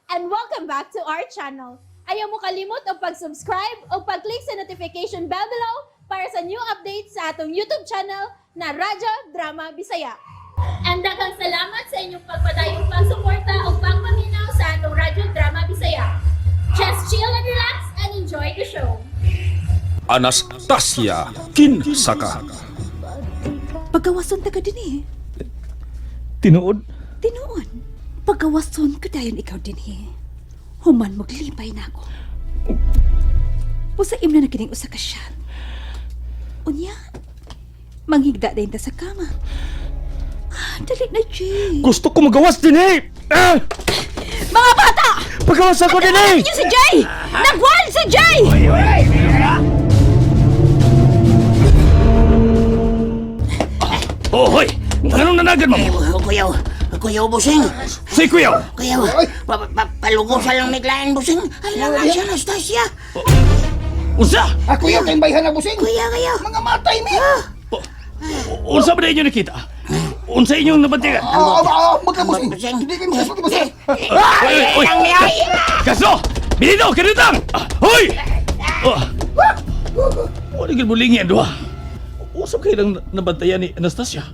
And welcome back to our channel. Ayaw mo kalimot og pag-subscribe o pag-click sa notification bell below para sa new updates sa atong YouTube channel na Radyo Drama Bisaya. And daghang salamat sa inyong pagpadayong pagsuporta o pagpaminaw sa atong Radyo Drama Bisaya. Just chill and relax and enjoy the show. Anastasia, kinsa ka? Pagawason ta ka dinhi. Tinuod? Tinuod. Pagawason ko dayon ikaw dinhi. Human maglipay na ako. Usa imna na kining usa ka shot. Unya, manghigda dayon ta sa kama. Ah, dali na, Jay. Gusto ko magawas dinhi! Ah! Mga bata! Pagawas ako dinhi! Niyo si Jay! Nagwal si Jay! Oh, hoy! Anong nanagan mo? Eh, kuyaw, kuyaw, busing. Say kuyaw! Kuyaw, palugusan lang naglain, busing. Ay, lang siya, Anastasia. Unsa? Ako yaw kayong bayhan na busing. Kuya, kuyaw. Mga matay mi. Unsa ba na inyo nakita? Unsa inyong nabantigan? Ah, ah, ah, magka busing. Busing. Hindi kayo makasulti busing. Oy, oy, oy! Kaso! Binito! Kinitang! Ah, hoy! Oh. Wala gyud mulingi ang duha. Usap kayo lang nabantayan ni Anastasia.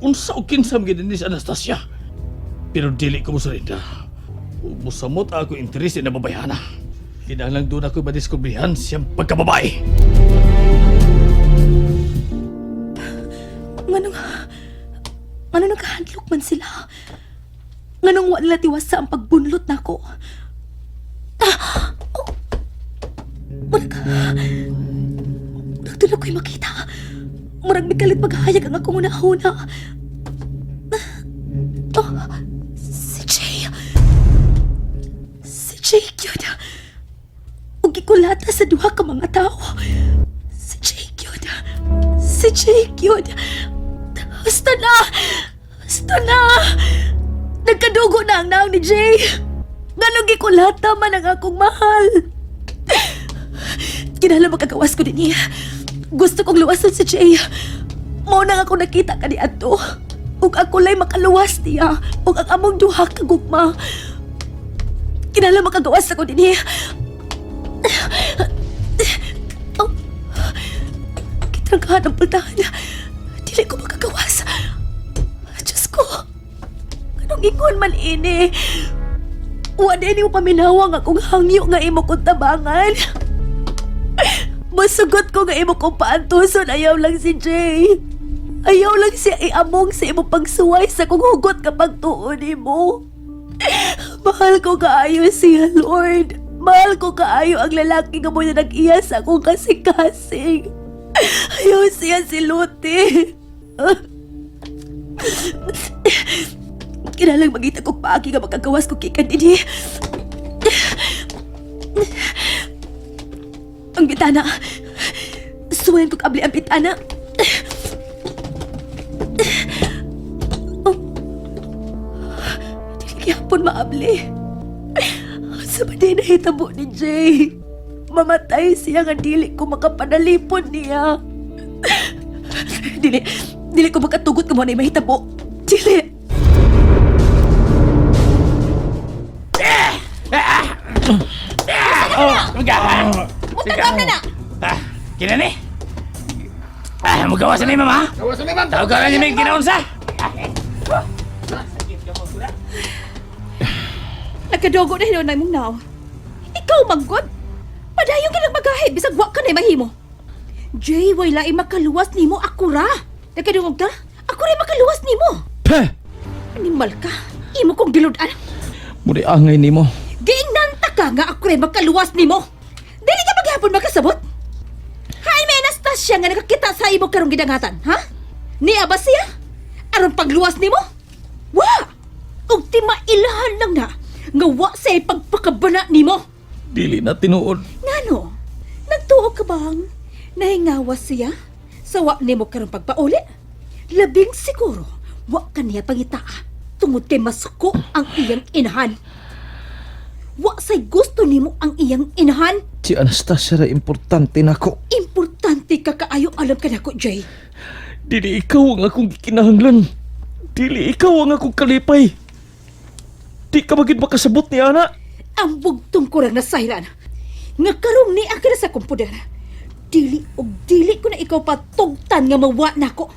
Unsa o kinsa man gyud ni si Anastasia? Pero dili ko mosurrender. Musamot ako interes na babayhana. Kinahanglan doon ako madiskubrihan siyang pagkababae. Nganong, nganong nagkahadlok man sila? Nganong wa nila tiwasa ang pagbunlot nako? Ah! Oh! Murag, murag doon ako'y makita. Murag may kalit maghayag ang akong una-una. Oh, si Jay. Si Jay yun. Ug gikulata sa duha ka mga tao. Si Jake yun. Si Jake yun. Basta na! Basta na! Nagkadugo na ang naong ni Jay. Nganong gikulata man ang akong mahal. Kinahanglan makagawas ko din niya. Gusto kong luwasan si Jay. Mao nang ako nakita kaniadto. Ug ako lay makaluwas niya. Ug ang among duha ka gugma. Kinahanglan makagawas ako din niya. Oh. Kitrangkahan ang pultahan. Dili ko makagawas. Diyos ko. Anong ingon man ini? Wa din mo paminawang akong hangyo nga imo kong tabangan. Masugot ko nga imo kong paantuson, ayaw lang si Jay. Ayaw lang siya iamong sa imo pagsuway sa kung hugot kapag tuon nimo. Mahal ko kaayo siya, Lord. Mahal ko kaayo ang lalaki nga mo na nag-iya sa akong kasing-kasing. Ayaw siya si Luti. Kinalang magita kong paagi nga makagawas ko gikan dinhi. Ang bitana. Suwayan kong abli ang bitana. Oh. Dili gihapon maabli. Sa ba di nahitabo ni Jay? Mamatay siya nga dili ko makapanalipon niya. Dili, dili ko makatugot kung mo na mahitabo. Dili. Mutagam na na! Ah, kinani? Ah, mugawas na ni mama. Gawas na ma'am. Tawag ka ni may kinaunsa. Nagkadogo na hinuon na imong naw. Ikaw manggod. Padayon ka lang magahi bisag wa ka na mahimo. Jay, way lain makaluwas nimo ako ra. Nagkadungog ka? Ako ra makaluwas nimo. Peh! Animal ka. Imo kong gilud-an. Muli angay nimo. Giingnan ta ka nga ako rin makaluwas nimo. Dili ka maghapon makasabot. Hay may Anastasia nga nakakita sa imo karong gidangatan, ha? Niya ba siya? Aron pagluwas nimo? Wa! Ug timailahan lang na nga wa sa pagpakabana nimo. Dili na tinuod. Ngano? Nagtuo ka bang nahingawas siya sa wa nimo karong pagpauli? Labing siguro wa ka niya pangitaa tungod kay masuko ang iyang inahan. Wa say gusto nimo ang iyang inahan. Si Anastasia ra importante nako. Importante ka kaayo alam ka nako, Jay. Dili ikaw ang akong gikinahanglan. Dili ikaw ang akong kalipay. Di ka magid makasabot ni ana. Ang bugtong ko lang nasayran. Nga karong ni na sa akong poder. Dili og dili ko na ikaw patugtan nga mawa nako.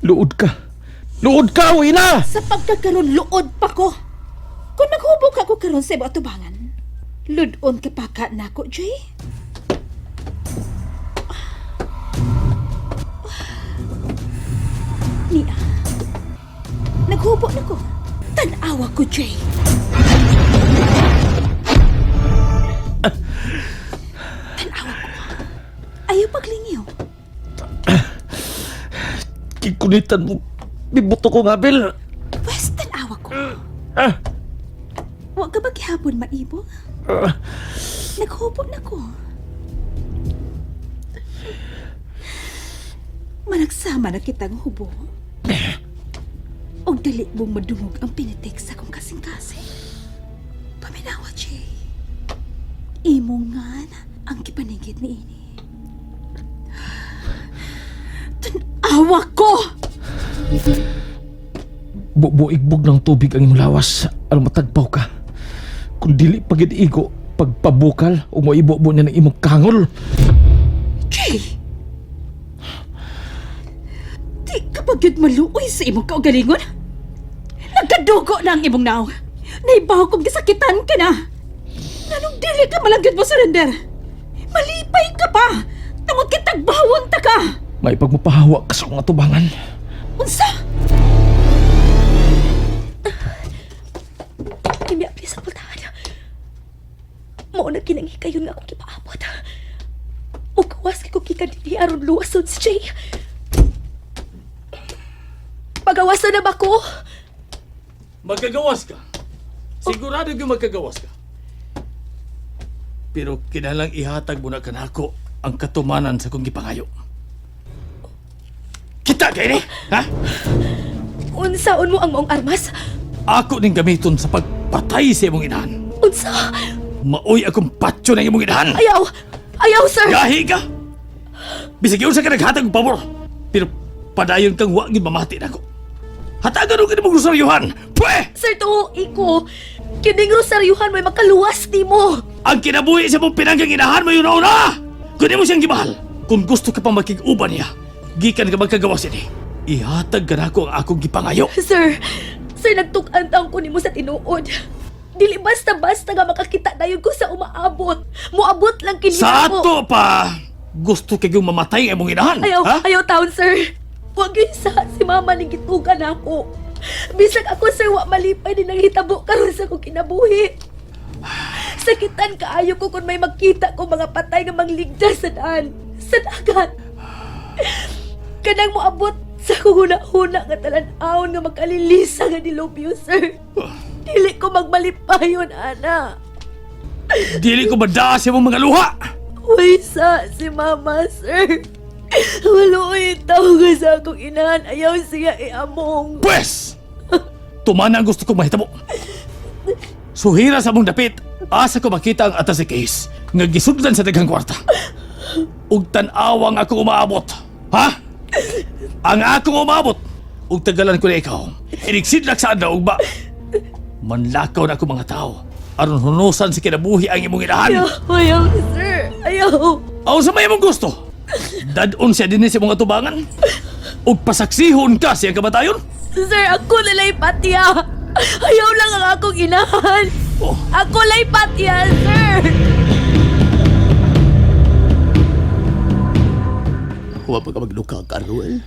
Luod ka. Luod ka, Wina! Sa pagkakaroon luod pa ko. Kung maghubog ako karon sa imong atubangan, ludon ka pa ka nako, Jay. Nia, naghubo na ko. Tanawa ko, Jay. Tanawa ko. Ayaw paglingiw. Kikunitan mo. Bibuto ko nga, Bel. Pwes, tanawa ko. Ah! Wa ka ba gihapon maibo? Naghubo na ko. Managsama na kitang hubo. Og dali mong madungog ang pinitik sa akong kasing-kasing. Paminawa, Jay. Imo nga na ang kipanigid ni ini. Tanawa ko! Buigbog ng tubig ang imong lawas aron matagpaw ka. Kung dili pagid igo, pagpabukal o moibo-bo niya ng imong kangol. Jay! Di ka ba gyud maluoy sa imong kaugalingon? Nagkadugo na ang imong naong. Naibaw kong gisakitan ka na. Nganong dili ka malangyod mo surrender? Malipay ka pa! Tungod kay tagbawon ta ka! May pagmapahawa ka sa akong atubangan. Unsa? Kimya, please, ang pultahan. Mao na kinangikayon nga akong gipaabot. O kawas kay ko gikan dinhi aron luwason si Jay. Pagawasan na ba ko? Magkagawas ka. Sigurado yung magkagawas ka. Pero kinalang ihatag mo na kanako ang katumanan sa kong gipangayo. Kita kay ni, ha? Unsaon mo ang maong armas? Ako ning gamiton sa pagpatay sa imong inahan. Unsa? Maoy akong patyo ng imong inahan. Ayaw! Ayaw, sir! Gahi ka! Bisag yun sa ka naghatag og pabor. Pero padayon kang wa gyud mamati nako. Hatagan og imong rosaryuhan. Pwe! Sir, tuo iko. Kining rosaryuhan may makaluwas nimo. Ang kinabuhi sa mong pinanggang inahan mo yun na! Kung di mo siyang gimahal, kung gusto ka pa makig-uban niya, gikan ka magkagawas ini. Ihatag ka nako ang akong gipangayo. Sir, sir, nagtuk-an taong ko nimo sa tinuod. Dili basta-basta nga makakita dayon ko sa umaabot. Moabot lang kini Sa nako. ato pa, gusto kayong mamatay ang imong inahan. Ayaw, ha? ayaw taon, sir. Huwag yun sa si mama ning gitugan ako. Bisag ako, sir, wa malipay din ang hitabo karon sa akong kinabuhi. Sakitan kaayo ko kung may makita ko mga patay nga mangligtas sa daan, sa dagat. Kanang moabot sa akong huna-huna nga talan-awon nga makalilisa nga dilubyo, sir. Dili ko magmalipayon, ana. Dili ko madaa sa imong mga luha. Uy, sa si mama, sir. Maluoy tao ka sa akong inahan. Ayaw siya iamong. Pwes! Tumana ang gusto kong mahitabo. Suhira sa mong dapit, asa ko makita ang atas si Case nga gisudlan sa daghang kwarta. Ug tan-awang ako umaabot. Ha? Ang akong umaabot. Ug tagalan ko na ikaw. Inigsidlak sa adlaw ug ba. Manlakaw na ako mga tao. Aron hunusan sa kinabuhi ang imong inahan. Ayaw, ayaw, sir. Ayaw. Aw sa may imong gusto. Dadon siya dinhi sa imong atubangan. Ug pasaksihon ka siyang kamatayon. Sir, ako nala'y patya. Ayaw lang ang akong inahan. Oh. Ako la'y patya, sir. Huwa pa ka magluka, Karol.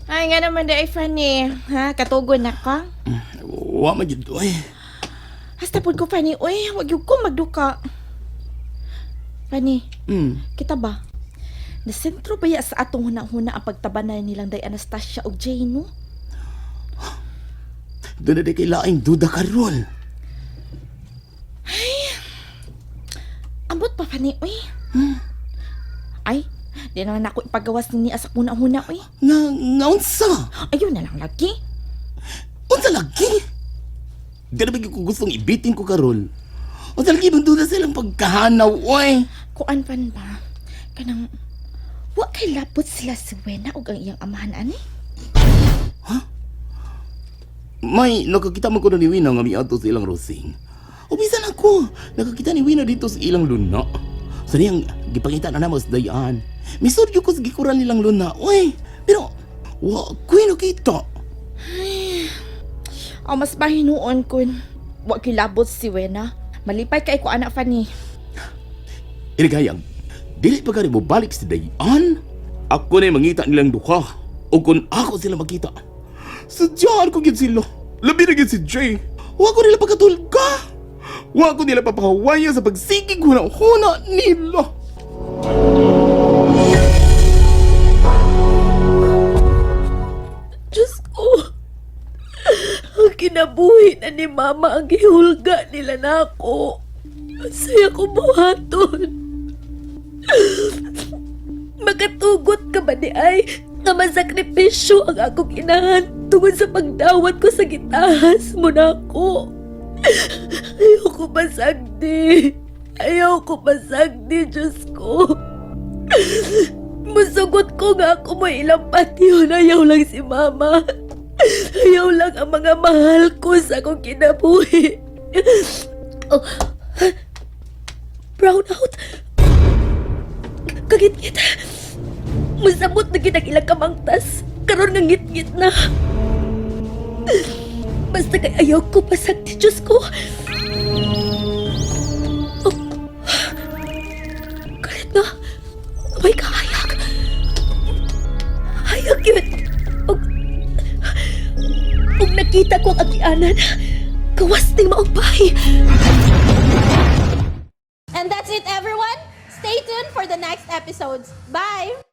Ay, nga naman di ay, Fanny. Ha? Katugon na ka? Wa man jud oy. Hasta pud ko, Fanny. Uy, wag yun ko magduka. Fanny, kita ba? Nasentro ba ya sa atong huna-huna ang pagtabanay nilang Day Anastasia og Jane, no? Doon na di kay laing duda, Karol. Ambot pa, Fanny, uy. Ay, di naman ako ipagawas ni niya sa huna-huna, uy. Nga, nga unsa? Ayun na lang lagi. Unsa lagi? Di na ba gyud ko gustong ibitin ko, Karol? Unsa lagi man duda silang pagkahanaw, oy? Kuan pan ba? Kanang, wa kay lapot sila si Wena og ang iyang amahan, ani? May nakakita man ko na ni Wina nga miadto sa ilang rosing. O bisan ako, nakakita ni Wina dito sa ilang luna. Sa niyang gipakita na namo sa dayan. Misod ko sa gikuran nilang luna. Uy, pero wa ko'y nakita. Aw, mas mahinuon kun wa kilabot si Wena. Malipay kay ko anak Fanny. Iligayang, dili pa gani mo balik sa dayan. Ako na mangita nilang duha. O kung ako sila makita. Sadyaan ko gid sila. Labi na gid si Jay. Wa ko nila pagkatulga. Wa ko nila papahawaya sa pagsigig huna-huna nila. Diyos ko. Ang kinabuhi na ni Mama ang gihulga nila na ako. Ang saya ko buhaton. Makatugot ka ba di ay nga masakripisyo ang akong inahan tungod sa pagdawat ko sa gitahas mo na ako. Ayaw ko masagdi. Ayaw ko masagdi, Diyos ko. Musugot ko nga ako mo ilang patiyon. Ayaw lang si Mama. Ayaw lang ang mga mahal ko sa akong kinabuhi. Oh. Brown out. Kagit-git. Masamot na kitang ilang kamangtas. Karon nga ngit-ngit na. Basta kay ayaw ko pasagdi, Diyos ko. Oh. Kalit na. May kahayak. Hayak yun. Ug nakita ko ang agianan, gawas ning maupay. And that's it, everyone. Stay tuned for the next episodes. Bye!